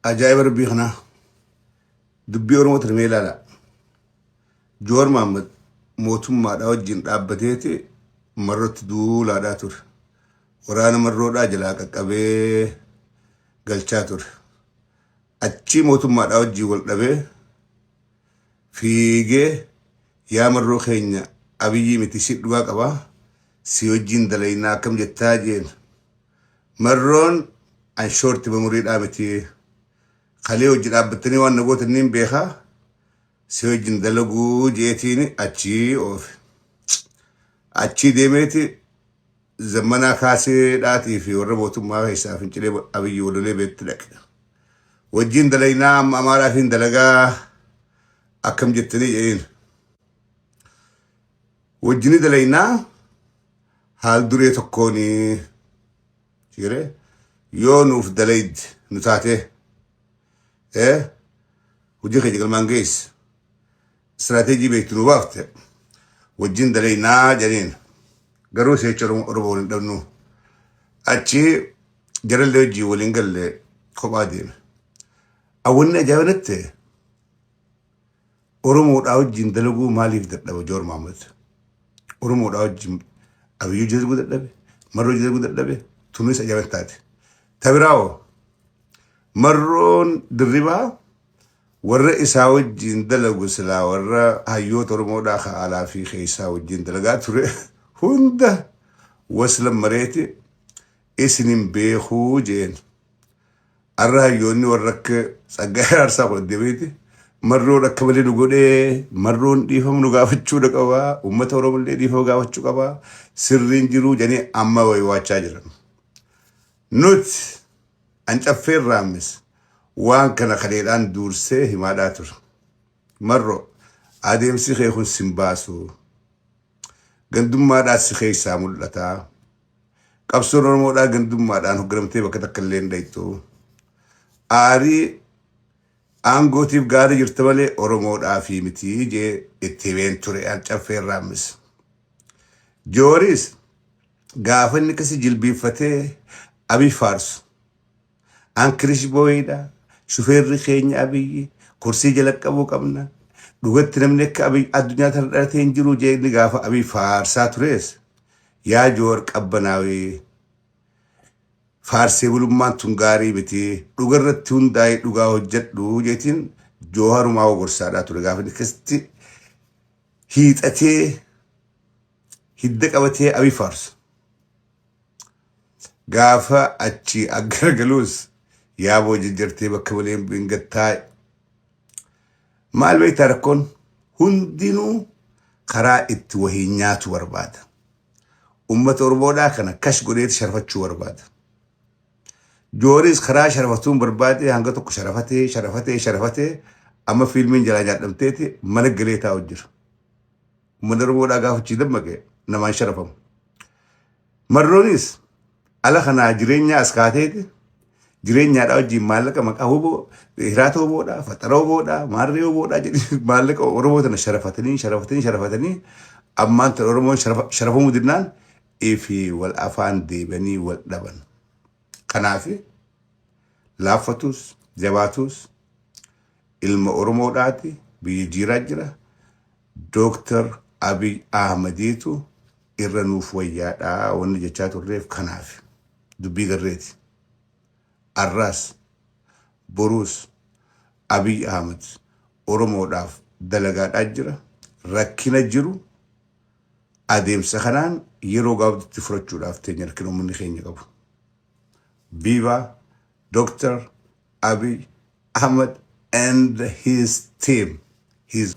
Ajaa'iba rabbii kanaa dubbii Oromoo tana mee ilaala. Jowaar Mohaammed mootummaadhaa wajjin dhaabbateeti marrotti duulaadhaa ture. Waraana marroodhaa jalaa qaqqabee galchaa ture. Achii mootummaadhaa wajjin wal dhabee fiigee yaa marroo keenya Abiyyii miti si dhugaa qabaa si wajjin dalaynaa akkam jettaa jeen. Marroon an short memory dhaa miti. Kalee hojii dhaabbattanii waan na gootan niin beekaa. Si wajjin dalaguu jeetiin achii oofe. Achii deemeeti zammanaa kaasee dhaatii fi warra mootummaa keessaa fincilee Abiyyi walolee beetti dhaqe. Wajjin dalaynaa amma Amaaraa fi dalagaa akkam jettanii jedheen. Wajjini dalaynaa haal duree tokkoon jire yoo nuuf dalaydi nu taatee hojii keenya galmaan geesse istiraateejii beektu nu baafte wajjin dalaynaa jedheen. Garuu seecha Oromoo waliin dhabnu achi jarallee wajjin waliin galle kophaa deeme. Awwanni ajaa'iba natti ta'e Oromoodhaa wajjin dalaguu maaliif dadhaba Jowaar Mohaammed? Oromoodhaa wajjin Abiyyuu dalaguu dadhabe, Marroo dalaguu dadhabe, tunis ajaa'iba taate. Tabiraawoo Marroon Dirribaa warra isaa wajjin dalagu silaa warra hayyoota Oromoodhaa ka alaa fi keessaa wajjin dalagaa ture hunda waslan mareeti isinin beekuu jeen. Arra hayyoonni warra akka Tsaggaayee Araarsaa kun deebiiti. Marroon akka malee nu godhee marroon dhiifama nu gaafachuu qaba. Uummata Oromoo illee dhiifama gaafachuu qaba. Sirriin jiruu jedhanii amma waywaachaa jiran. Nuti an caffeen raammis waan kana kaleedhaan duursee himaadhaa ture. Marroo adeemsi kee kun sin baasu. Gandummaadhaan si keessaa mul'ata. Qabsoon Oromoodhaa gandummaadhaan hoogganamtee bakka takka illee hin dhaytu. Aarii aangootiif gaarii jirta malee Oromoodhaa fi miti jee itti himeen ture an caffeen raammis. Jooris gaafa inni akkasii jilbiinfatee Abiy faarsu. An kirish booyiidha. Shufeerri keenya Abiyyi kursii jala qabuu qabna. Dhugatti namni akka Abiy addunyaa tana dhalatee hin jiru jee inni gaafa Abiy faarsaa tures. Yaa Joowar qabbanaawii faarsee bulummaan tun gaarii miti dhugarratti hundaa'ee dhugaa hojjedhu jeetiin Jooharumaa gorsaadhaa ture gaafa inni akkasitti hiixatee hidda qabatee Abiy faarsu. Gaafa achii aggaragaluus yaaboo jajjartee bakka malee hin gattaa. Maal beektaa rakkoon hundinuu karaa itti wahii nyaatu barbaada. Uummata Oromoodhaa kana kash godheeti sharafachuu barbaada. Jooris karaa sharafatuun barbaade hanga tokko sharafatee sharafatee sharafatee amma fiilmiin jalaa nyaadhamteeti mana galee taa'u jira. Uummanni Oromoodhaa gaafa achii dammaqe namaan sharafamu. Marroonis ala kanaa jireenyaa as kaateeti jireenyaadhaa wajjin maallaqa maqaa hoboo hiraata hoboodhaa faxara hoboodhaa maarree hoboodhaa jedhanii maallaqa Oromoo tana sharafatanii sharafatanii sharafatanii ammaan tana Oromoon sharafamuu dinnaan ifi wal afaan deebanii wal dhaban. Kanaaf laaffatus jabaatus ilma Oromoodhaati biyya jiiraa jira. Dooktar Abiy Ahmediitu irra nuuf wayyaadha wanni jechaa turreef kanaaf dubbii garreeti. Arraas boruus Abiy Ahmed Oromoodhaaf dalagaadhaa jira. Rakkina jiru adeemsa kanaan yeroo gabaabdutti furachuudhaaf teenya rakkina uummanni keenya qabu. Viva Dr. Abiy Ahmed and his team. His